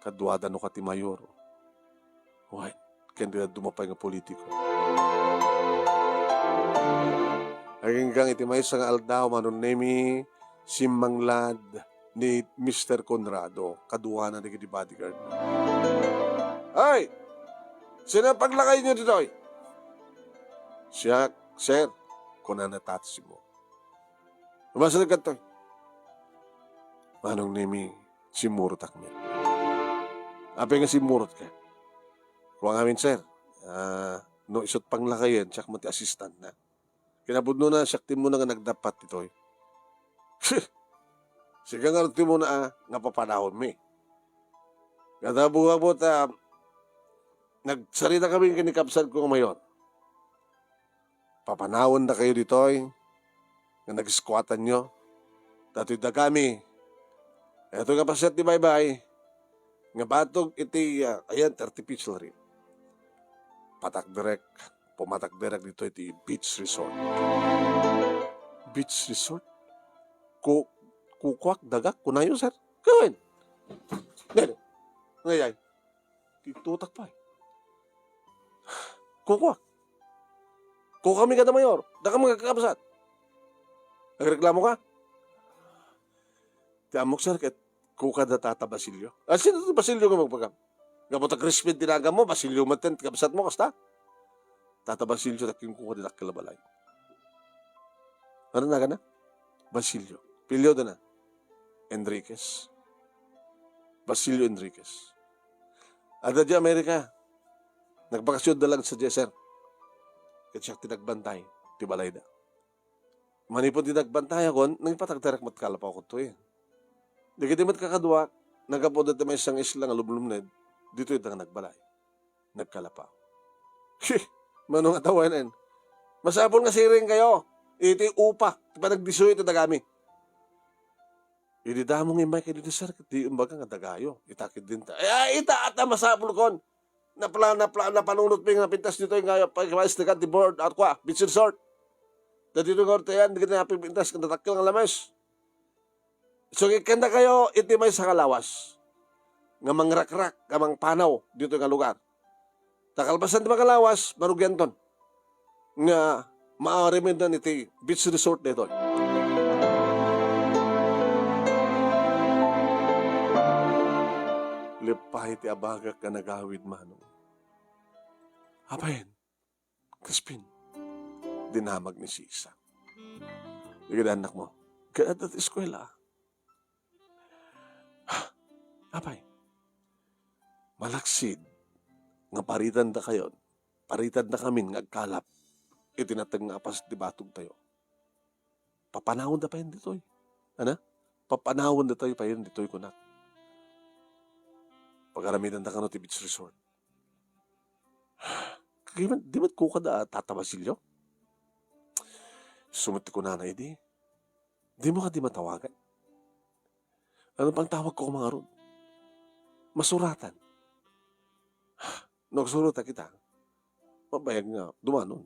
Kaduada no kua ti mayor. Wen, ken ti dadduma pay nga politiko. Aginggang iti maysa nga aldaw, Manong Nemi, simmanglad ni Mister Conrado, kaduana dagiti bodyguard. "Ay! Sino ang paglakayyo ditoy?" "Siak, sir," kunana, "Tatsimo." "Umasideg kadto." Manong Nemi, simmurotak met. "Apay nga simmurotka?" "Kua ngamin, sir, ah, no isut' panglakayen, siak met ti assistant na. Kinapudnona, siak ti immuna nga nagdappat ditoy." "Sika ngarud ti immuna, ah, nga papanawonmi. Kada buhabuta, nagsarita kami ken ni kabsatko nga mayor. Papanawendakayo ditoy nga nagiskuatanyo. Datoy dagami. Daytoy nga paset ti baybay nga batog iti, ah, ayan, artificial reef. Patak direk, pumatak direk ditoy ti beach resort." "Beach resort? Ku-, kukuak, dagak, kunayo, sir?" "Wen. Dali. Ngay-ay. Ti tutak pay. Kukuak. Kukami kada mayor. Dakami nga kakabsat. Nagreklamo ka? Ti ammok, sir, ket kuka da Tata Basilio. Ah, sino ti Basilio nga magpagam? Gapu ta Crispin ti naganmo, Basilio met ti kabsatmo, kasta? Tata Basilio ti kinkuka ti dakkel a balay. Ano nagana? Basilio. Apelyido na. Enriquez. Basilio Enriquez. Adda di Amerika. Nagbakasyon da lang sa J S R. Ket siak ti nagbantay ti balayda. Manipud ti nagbantayakon, nangipatagtarak met kalapaw kudtoy. Dagiti met kakaduak, naggapu da ti maysa nga isla nga lumlumned, ditoy da nga nagbalay. Nagkalapaw. He, mano nga tawanen? Masapul nga siring kayo. Iti upa, ti panagdisuyo iti dagami. Idi damo nga immay kayo ditoy, sir, ket di imbaga nga dagayo. Ita ket dinta. Ay, ay, ita, ata masapul kon. Napla-, napla-, napanunot mi nga napintas ditoy nga pagkaistegan ti board at kwa, beach resort. Dagitoy nga ortayan, dagiti napintas nga dakkel nga lames. So, ikkandakayo iti maysa nga lawas nga mangrakrak, nga mangpanaw ditoy nga lugar. Ta kalpasan ti makalawas, marugianton nga maaremedan iti beach resort daytoy. Leppay ti abagak nga nagawid, Manong. Apayen, Crispin, dinamag ni Sisa. Dagiti annakmo, kaadda ti eskuela. Apay, malaksid nga paritandakayon, paritandakamin nga agkalap iti nateng nga apas ti batogtayo. Papanawenda payen ditoy. Ana? Papanawenda tayo payen ditoy, kunak. Pagaramidanta kano ti beach resort. Di met, di met kuka da Tata Basilio? Isu met ti kunana idi. Dimo kadi matawagan? Ano pang tawag ko kumangarod? Masuratan. No agsurat a kita, mabayag nga dumanon.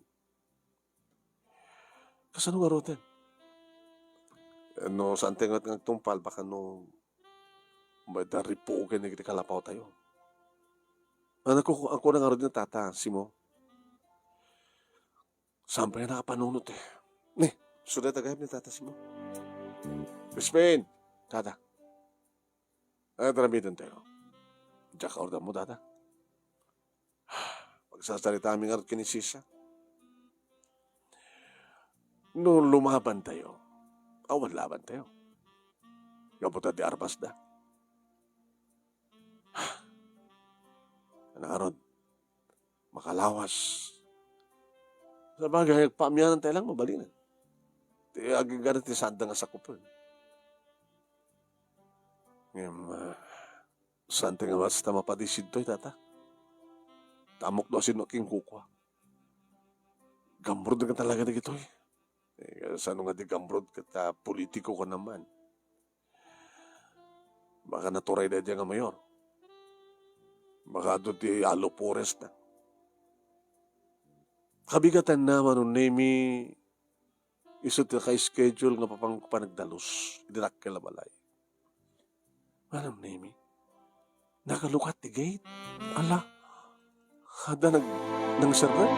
Kasano ngaruden? No, saan tayo nga agtungpal, baka no, may daripugen iti kalapaw tayo. Ano ko, ako na ngarud ni Tata, Simo? Saan pay nga nakapanunot eh. Ni, suda tagayab ni Tata Simo. Crispin! Tata. Ay, taramitan tayo. Diak order mo, Tata. Pagsasarita mi ngarud ken ni Sisa. No lumaban tayo, awan laban tayo. Gapu ta di armas da. Ano ngarud? Makalawas. Sabagay, agpaamianan tayo lang, mabalinen. Ti agingga ti sanda nga sakupen. Ngem, ah, saan ti nga basta mapadisid toy, Tata? Tamok do asin no king kukua. Gamrod nga talaga dagitoy. Eh, saan nga di gamrod ket, ah, politiko ka naman. Baka naturay daydiay nga mayor. Baka adu ti Alo Forest na. Kabigatan na, Manong Nemi, isu ti naka-schedule nga papang-, panagdalus iti dakkel a balay. Manong Nemi, nakalukat ti gate. Ala, adda nag-, nangserrek?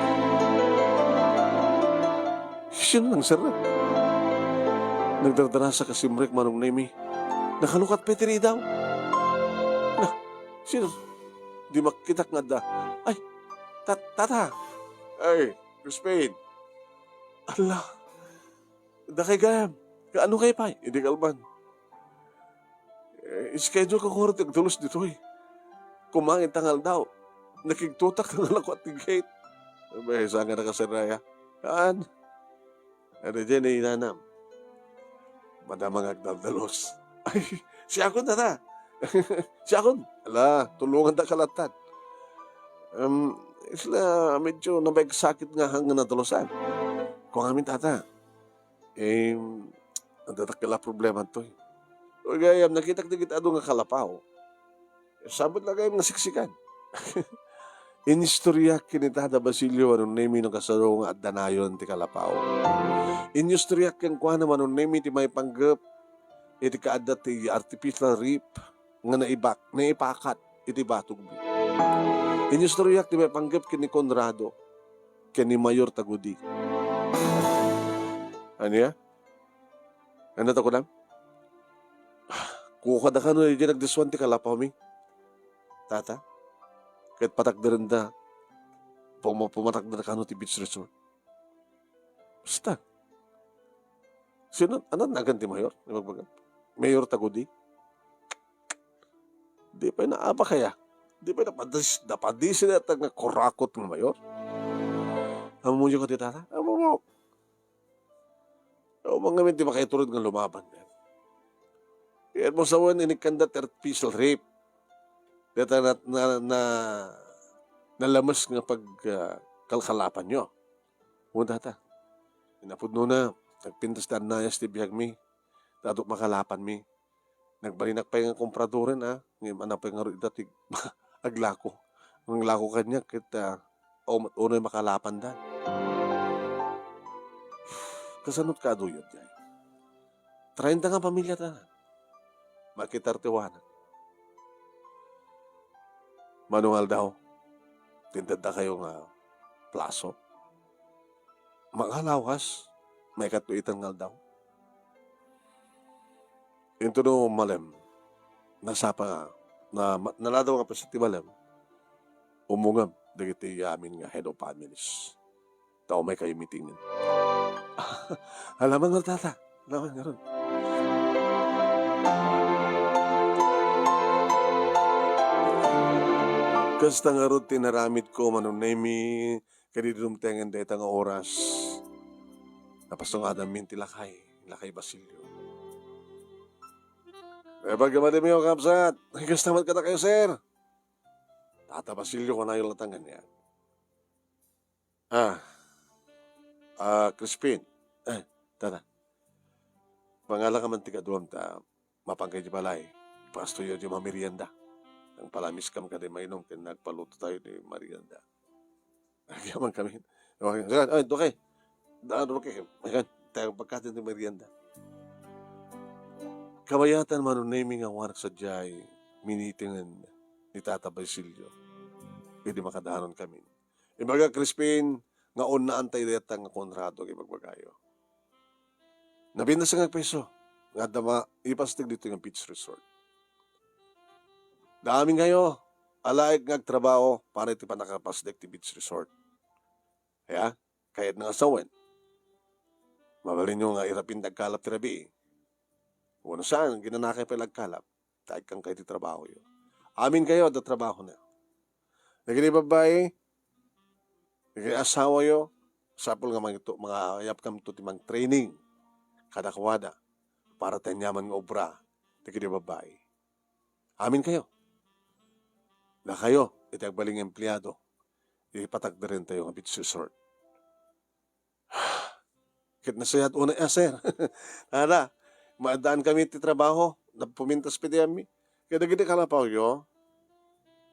Sino nangserrek? Nagdardarasa ka simrek, Manong Nemi. Nakalukat pay ti ridaw. Na, sino? Di makitak nga adda. Ay, tat-, tata. Ay, Crispin. Ala, dakay gayam. Kaano kay pay? Idi kalban. Eh, schedule ko kuro ti agdalus ditoy. Kumangin ta nga aldaw. Nakigtutak nga nalakuat ti gate. Abay, saan nga nakaserraya? Haan. Ano dyan, eh, inanam? Madama nga agdaldalos. Ay, siakon, tata. Siakon. Ala, tulungan ta kalattad. Um, isla, medyo nabagsakit nga hanggang nadalosan. Kung amin, tata. Eh, adda dakkel a problema toy. Uy, gayam, nakitak dagiti adu nga kalapaw. Sabot la gayam nga siksikan. Inistoriak ken ni Tata Basilio, Manong Nemi, no kasano nga adda nayon ti kalapaw. Inistoriak kenkuana, Manong Nemi, ti maipanggep iti kaadda ti artificial reef. nga naibak-, naipakat iti batogmi. Inyustoryak ti maipanggep ken ni Conrado ken ni Mayor Tagudi. Ania? Ania ta kunam? Kukada kano iti nagdiswan ti kalapawmi, Tata? Ket patakderenda, puma-, pumatakder kano ti beach resort. Basta. Sino, ano, nagan ti mayor? Di ba, baga? Mayor Tagudi? Di pay naabak aya. Di pay napadis-, napadisi na nga kurakot nga mayor. Ammom ti Tata? Ammom. Ammom ngamin ti makaitured nga lumaban. Ket mo sawen, inikkanda ti artificial reef. Deta na, na, na, nalames nga pag, ah, kalkalapanyo. Wen, Tata. Napudnona, nagpintas ti annayas ti biagmi. Tadok makalapanmi. Nagbalinak pay nga kompradoren, a. Ngem, ania pay ngarud ida ti aglako. Ang aglako kaniak ket, a, um-, unay makalapanda. Kasanot kaduyot, jay? Treinta nga pamilya ta. Makitartiwana. Mano nga aldaw, ti intedda kayo nga plaso? Makalawas, maikatlo ita nga aldaw. Intono malem, nasapa nga, na, ma-, naladaw nga paset ti malem, umungem dagiti amin nga head of families. Ta umay kayo meeting. Alaman nga, Tata. Alaman nga ron. Kasta ngarud ti inaramidko, Manong Nemi, ket idi dumtengen dayta nga oras, napasungadanmin ti lakay, lakay Basilio. E, pagkamadimyo, kabsat. Ay, kasta met kadakayo, sir. Tata Basilio, kunayo latta ngarud. Ah. Ah, Crispin. Eh, Tata. Pangalaka man ti kaduam ta mapankayo ti balay. Pastoyo ti mamerienda. Nang palamiskam kadi mainom ken nagpaluto tayo ti merienda. Agyaman kami. Okay, okay, okay. Daan, okay. Ayan, tayo pagkatin ti merienda. Kabayatan, Manong Nemi, nga awanak sadiay minitingen ni Tata Basilio. Idi makadanon kami. Ibaga, Crispin, nga unnaanta iti dayta nga Conrado nga ibagbagayo. Nabintas nga agpeso nga adda maipasdek ditoy nga beach resort. Daamin kayo, alaek nga agtrabaho para iti pannakapasdek ti beach resort. Kaya, kayatna nga sawen. Mabalinyo nga irapin ti agkalap ti rabii. Wenno saan, ginanakay pay la agkalap. Ta ikkan kayo ti trabahoyo. Amin kayo, adda trabahona. Dagiti babbai, dagiti asawayo, sapul nga mangito-, mangayabkamto ti mangtraining kadakuada para ti aniaman nga obra dagiti babbai. Amin kayo. Dakayo, iti agbalin nga empleado, iti patakderentayo nga beach resort. Ket nasayaat unay a, sir. Ada, maaddaan kami ti trabaho, napumintas pay ti amin. Ket dagiti kalapawyo,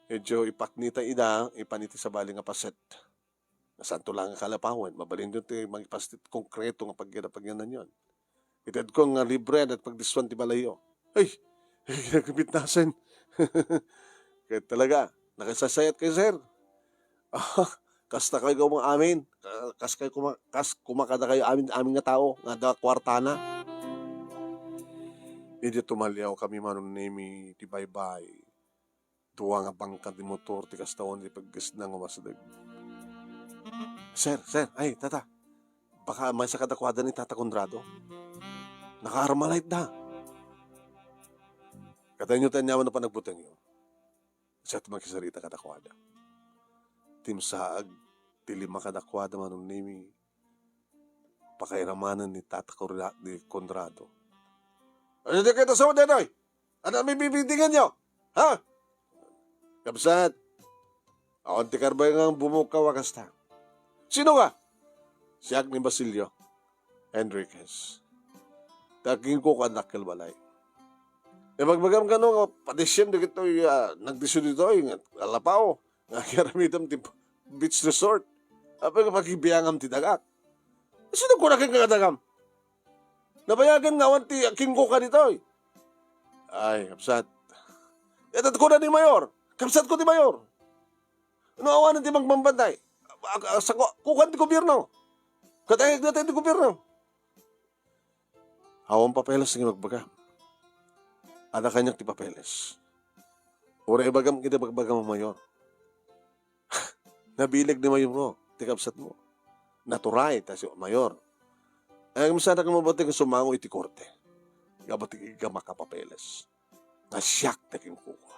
idiyo ipaknita ida, ipan iti sabali nga paset. Nasanto la nga kalapawen, mabalinyo ti mangipasdek konkreto nga pagyan-, pagyananyon. Itedko nga libre ket pagdiswan ti balayyo. Ay, ay, nagpitnasen. Ket talaga, nakasasayat kayo, sir. Ah, kasta kayo koma amin. Ka-, kas kayo koma-, kas koma kadakayo amin, amin nga tao, nga adda kuartana. Idi tumaliaw kami, Manong Nemi, ti baybay. Dua nga bangka ti motor ti kasta wen ti paggesna nga umasdeg. Sir, sir, ay, tata. Baka maysa kadakuada ni Tata Conrado. Naka-Armalite da. Kataenyo ti aniaman a panagbutengyo. Siak ti makisarita kadakuada. Timsaag ti lima kadakuada, Manong Nemi. Pakairamanen ni Tata Corra-, ni Conrado. Ano di kayo tasaw, Denoy? Ano ang bibibidingan nyo? Ha? Kabsat, awan ti karbay nga bumukaw a kasta. Sino ka? Siak ni Basilio Enriquez. Taking ko kan dakkel balay. E, magbagam kano nga padisyen dagitoy, ah, nagdisu ditoy, nga alapaw, nga agyaramitam ti beach resort. Apay nga pagibiangam ti dagak? Sino ko nakin nga dagam? Nabayagan nga awan ti akingko ka ditoy. Ay, kabsat. Ket kuna ni Mayor, kabsatko ti Mayor. No awanen ti magbambantay, ag-, ag-, sako, kukuan ti gobierno. Ket ayegna ti gobierno. Awan papeles nga ibagbagam. Adda kaniak ti papeles. Uray ibagam iti bagbagam a Mayor. Nabileg ni Mayor mo, ti kabsatmo. Naturay ta si Mayor. Ay, agsanak nga mabating sumango iti korte. Gapu ti igga makapapeles. Nga siak ti kinkukua.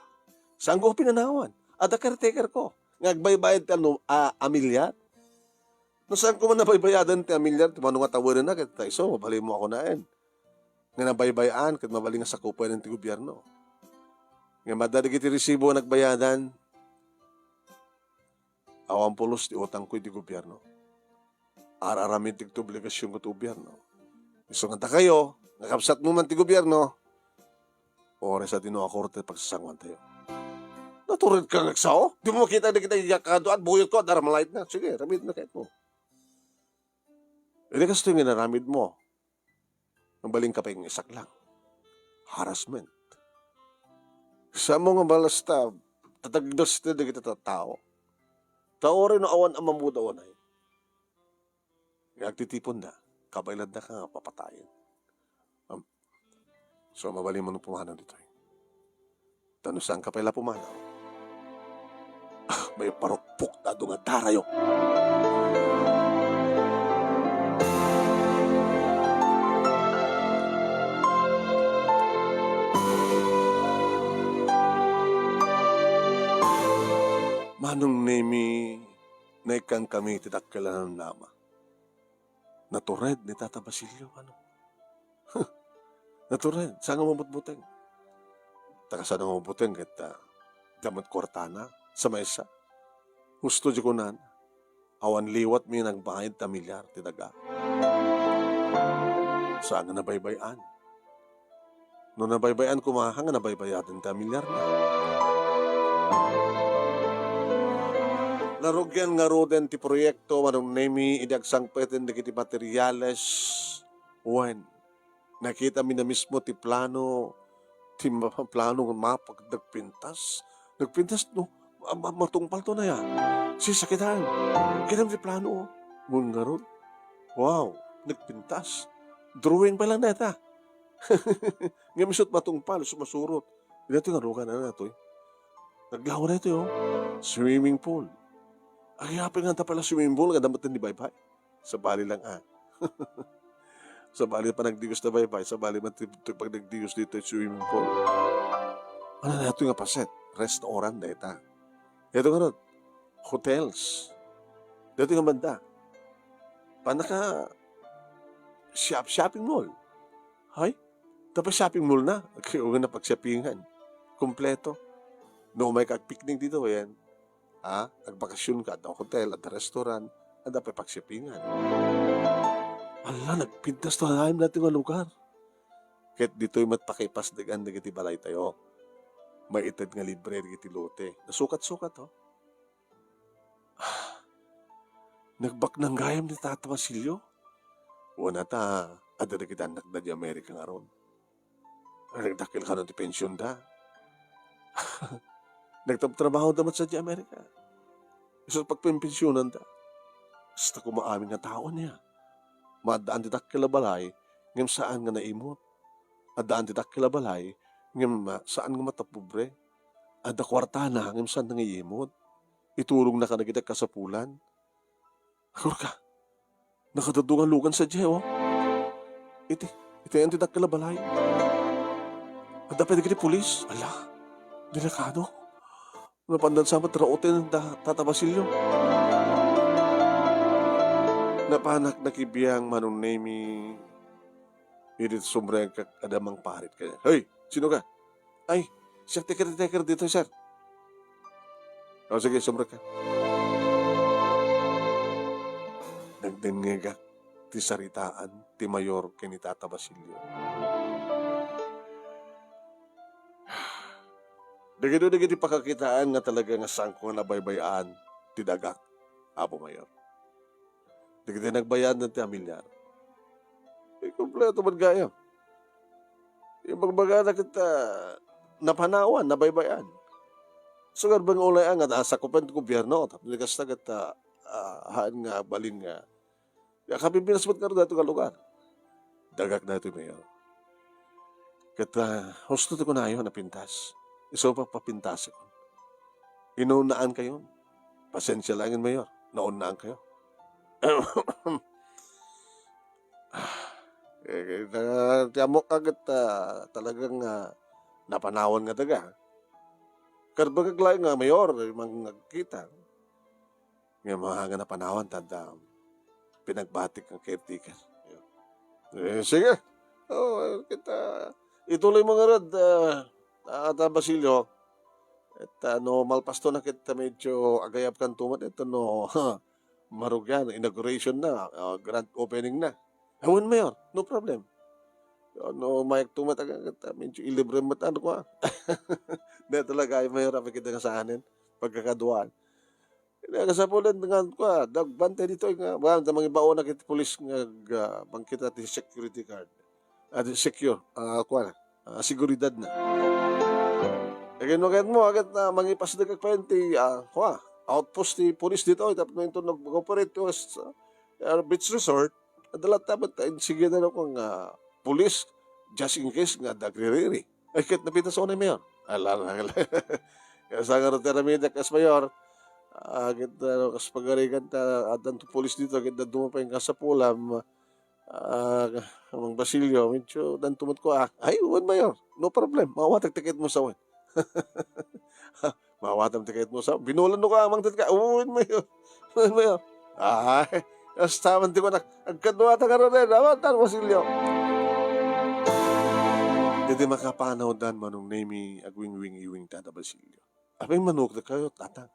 Saanko pinanawan? Adda caretaker ko. Nga agbaybayad ti ano, a, a milyar. No saanko man nabaybayadan ti a milyar, ti mano nga tawenenna, ket ta isu, mabalin mo ako naen. Nga nabaybay-an, ket mabalin nga sakupen ti gobierno. Nga madda dagiti resibo nga nagbayadan, awan pulos ti utangko iti gobierno. Ar-aramid ti obligasionko ti gobierno. Isu nga dakayo, nga kabsatmo man ti gobierno, ores a dino a korte pagsasanguantayo. Natured ka nga agsao? Di mo makita dagiti iyakaduan, buyotko, adda malait na. Sige, ramid na kayat mo. Idi kastoy nga inaramid mo, mabalin ka pay nga isaklang. Harassment. Samo nga balas ta, tatagdas ti dagiti tattao. Ta uray no awan a mamuda unay. Nga agtitiponda, kabaeladda ka nga papatayen. Am, so, mabalin mo no pumanaw ditoy. Ta no saan ka pay la pumanaw, ah, maiparukpok ta adu nga darayo. Manong Nemi, naikkan kami ti dakkel a namnama. Natured ni Tata Basilio, ano? Natured, saan nga mabutbuteng? Ta kasano nga mabuteng ket, ah, di met kuartana, sa maysa. Husto di kunana, awan liwat mi nagbayad ta milyar ti daga. Saan nga nabaybay-an. No nabaybay-an koma, nga nabaybayadan ti a milyar na. Narugian ngaruden ti proyekto, Manong Nemi, idi agsangpeten dagiti materiales. Wen, nakita mi na mismo ti plano, ti ma-, plano nga mapag-, nagpintas. Nagpintas, no? Ma-, ma-, matungpal to na ya. Sisakitan. Kidam ti plano, oh. Ngun ngarud. Wow, nagpintas. Drawing pa lang na ita. Ngem isut matungpal, isut masurot. Daytoy nga rugan, ano daytoy? Naglawa daytoy, oh. Swimming pool. Ay, apay nga ta pala swimming pool, nga damat ni baybay. Sabali lang, ah. Sabali panagdigos ta baybay, sabali man ti, ti panagdigos ditoy swimming pool. Ano na ito nga paset? Restaurant na ita. Ito nga ron, hotels. Daytoy nga banda. Panaka shop-, shopping mall. Hay? Tapos shopping mall na. Kaya nga napagshopingan. Kompleto. No, may kag picnic dito, yan. Ha? Agbakasyon ka, adda hotel, adda restaurant, adda pay pagshopingan. Ala, nagpintas to, alam natin nga lugar. Ket ditoy met pakipasdegan dagiti balay tayo. Maited nga libre dagiti lote. Nasukat-sukat, oh. Nagbaknang gayam ni Tata Basilio. Wen ta, adda dagiti annakda di Amerika ngarud. Nagdakkel kano ti pensionda. Nagtrabtrabahoda met sadiay Amerika. Isu pagpenpensionanda. Kasta koma amin nga tao ania. Maaddaan ti dakkel a balay, ngem saan nga naimut. Addaan ti dakkel a balay, ngem, ah, saan nga matapobre. Adda kuartana, ngem saan nga iimut. Iturogna kadagiti kasapulan. Agurka, nakadudungan lugan sadiay, oh. Iti, iti ayan ti dakkel a balay. Adda pay dagiti pulis. Ala, delikado. Napandan sa met rauten da, Tata Basilio. Napanak nakibiang Manong Nemi. Idi sumrek adda mangparit kaniak. Hey, sino ka? Ay, siak ti caretaker dito, sir. O, sige, sumrek ka. Nagdengngegak ti saritaan ti Mayor ken ni Tata Basilio. Dagitoy dagiti pakakitaan nga talaga nga saanko nga nabaybay-an ti dagak, Apo Mayor. Dagiti nagbayad na ti a milyar. Ikumpleto man gayam. Ibagbagana ket, ah, napanawan, nabaybay-an. So, ngarud nga ulay-an nga nasakupan ti gobierno, tapno di kasta ket, ah, ah, haan nga balin nga, ya, kabibinas met ngarud daytoy nga lugar. Dagak daytoy, Mayor. Ket, ah, husto ti kunayo, napintas. Isu pay papintasen. Inunaankayon. Pasensia laengen, Mayor. Naunaankayo. Eh, eh, ta-, ti ammok a ket, ah, talagang, ah, napanawan nga daga. Karbagak laeng nga Mayor, mang-, nagkita. Nga mga nga napanawan, tanda, pinagbatik nga caretaker. Eh, sige. Oh, kita, ituloy mo ngarud, ah, Ata Basilio. Et, ah, no malpasto na ket medyo agayabkanto met ito, no, marugian, inauguration na, ah, grand opening na. Awan, Mayor, no problem. No mayakto met, agayabkanto, medyo ilibre met, ano ko, ah. Di talaga, ay, Mayor, apay kita nga saanen, pagkakaduaan. Iti kasapulan nga, kua, nagbantay ditoy nga, ba, mangibaon na ket ti pulis nga, ga, bangkita ti security guard. Ah, di secure, ah, kua, ah, seguridad na. Kagin mo, kagin mo, agad na mangipasdek agpayon ti, ah, kua, outpost ti pulis ditoy, tapno inton nag-operate ti, ah, beach resort, adda latta met, ah, insigida na kua nga pulis, just in case nga dagririri. Ay, ket napintas unay, Mayor. Ala, ala, ala. Kasta ngarud ti aramidek, kas Mayor. Ah, ket, ah, kas pagarigan ta, addan to pulis dito, ket dadduma pay nga sapulam, ah, Mang Basilio, medyo danto met ko, ah. Ay, wen, Mayor. No problem. Mawatek ticket mo sa wen. Mawatek ticket mo sa, binulan no ka, Mang Ted ka. Wen, Mayor. Wen, Mayor. Ay, basta man ti ko nak-, agkadua ta karon, eh. Dapat, Mang Basilio. Iti makapanawdan, Manong Nemi, agwingwing-iwing, Tata Basilio. Apay, manukdek kayo, Tatang.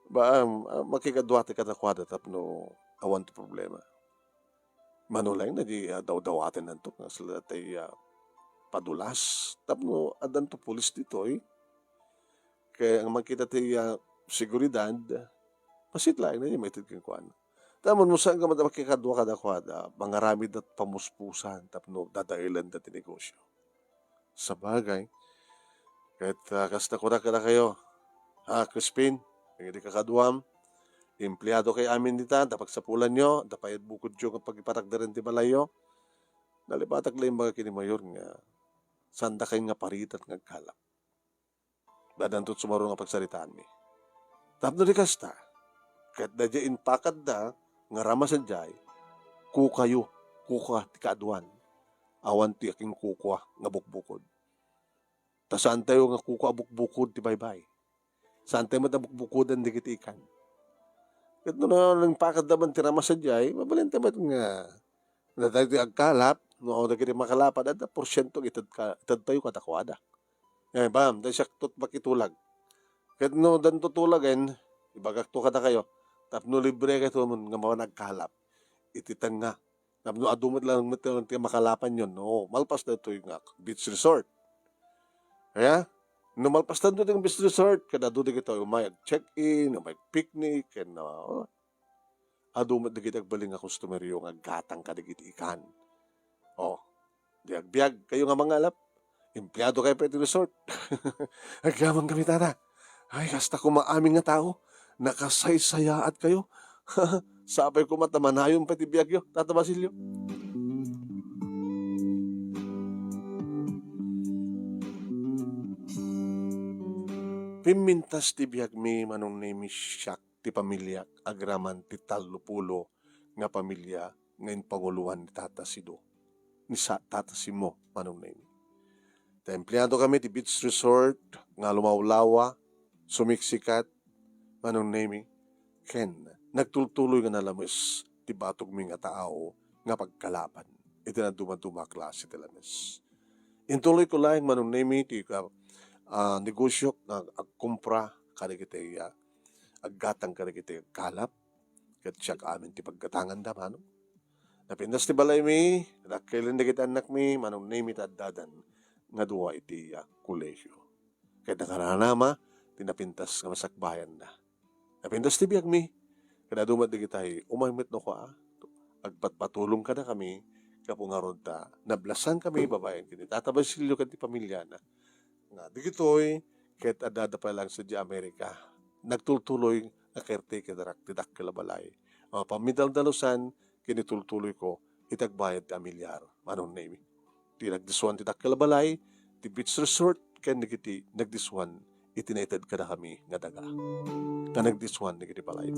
Ba, um, ah, makikadua ti kadakuada tapno awan ti problema. Mano laeng na di, ah, dawdawaten nanto nga sila tay, ah, padulas. Tapno addanto pulis ditoy. Kaya ang makita ti, ah, seguridad, pasit laeng na di maited kenkuana. Tapno no saan ka makikadua kadakuada, mangaramid dat pamuspusan tapno dadaelanda ti negosyo. Sabagay, ket, ah, kasta kunak kadakayo, ha, Crispin, dagiti kakaduam, empleado kay amin dita, da pagsapulanyo, da payag bukodyo nga pagipatakderen ti balayyo. Nalipatak la imbaga ken ni Mayor nga, saan dakay nga paritan nga agkalap. Dadanto sumaruno nga pagsaritaanmi. Tapno di kasta, ket daydiay impakadda nga rama sadiay, kukayo, kuka ti kaaduan, awan ti akinkukua nga bukbukod. Ta saantayo nga kuka a bukbukod ti baybay. Saantayo met a bukbukoden dagiti ikan. Ket no, no, no impakadda man ti rama sadiay, mabalin tayo met nga daytoy agkalap, no, dagiti makalapad, adda porsiento nga ited ka, itedtayo kadakuada. Eh, bam, dayta siak ket makitulag. Ket no, danto tulagen, ibagakto kadakayo, tapno libre kayto nga managkalap iti tengnga. Tapno adu met lang met ti makalapanyon, no, malpas daytoy nga beach resort. Kaya, no, malpas daytoy nga beach resort, ket adu dagitoy umay ag-check-in, umay ag-picnic, ken, no, adu met dagiti agbalin nga customeryo nga aggatang kadagiti ikan. Oh, di agbiag kayo nga mangalap. Empleado kayo pa iti resort. Agyaman kami, Tata. Ay, kasta koma amin nga tao. Nakasaysayaat kayo. Sapay koma ta manayon pa ti biagyo, Tata Basilio. Pimmintas ti biagmi, Manong Nemi, siak ti pamiliak agraman ti tallopulo nga pamilya nga impanguloan ni Tata Sido, ni sa-, Tata Simo, Manong Nemi. Ta empleado kami ti beach resort nga lumawlawa, sumiksikat, Manong Nemi, ken nagtultuloy nga nalames ti batogmi nga tao nga pagkalapan iti nadumaduma a klase ti lames. Intuloyko laeng, Manong Nemi, ti, ah, ah, negosyo nga agkumpra kadagiti, ah, aggatang kadagiti agkalap, ket siak amin ti paggatanganda, Manong. Napintas ti balaymi, nadakkel dagiti annakmi, Manong Nemi, ta addadan nga dua iti, ah, kolehio. Ket nakaranama ti napintas nga masakbayanna. Napintas ti biagmi, ket adu met dagitay umay met no kua, agpatpatulong kadakami, gapu ngarud ta nablasankami babaen ken ni Tata Basilio ken ti pamiliana. nga dagitoy ket adda pay lang sadiay Amerika. Nagtultuloy nga caretaker-ak ti dakkel a balay. Ah, pamidaldalusan ken itultuloyko iti agbayad ti amilyar. Manong Nemi. Ti nagdisuan ti dakkel a balay, ti beach resort, ken dagiti nagdisuan iti naited kadakami nga daga. Ta nagdisuan dagiti balay.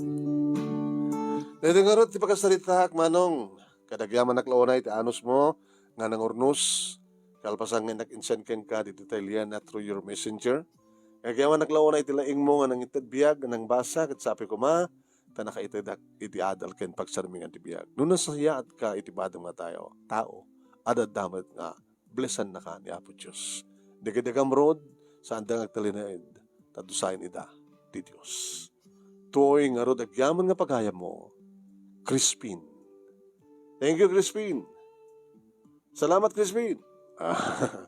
Daytoy ngarud ti pakasaritaak, Manong. Ket agyamanak la unay ti anusmo nga nangurnos, kalpasan nga nag-insend kenka ditoy Liana through your messenger. Agyamanak la unay ti laingmo nga nangited biag, nangbasa, ket sapay koma, ta nakaitedak iti adal ken pagsarmingan ti biag. No nasayaatka iti padem nga tayo, tao, adda met nga blessannaka ni Apo Dios. Dagiti agamrod, saanda nga agtalinaed, ta dusaen ida ti Dios. Toy ngarud agyaman nga pagayammo, Crispin. Thank you, Crispin. Salamat, Crispin. Ah,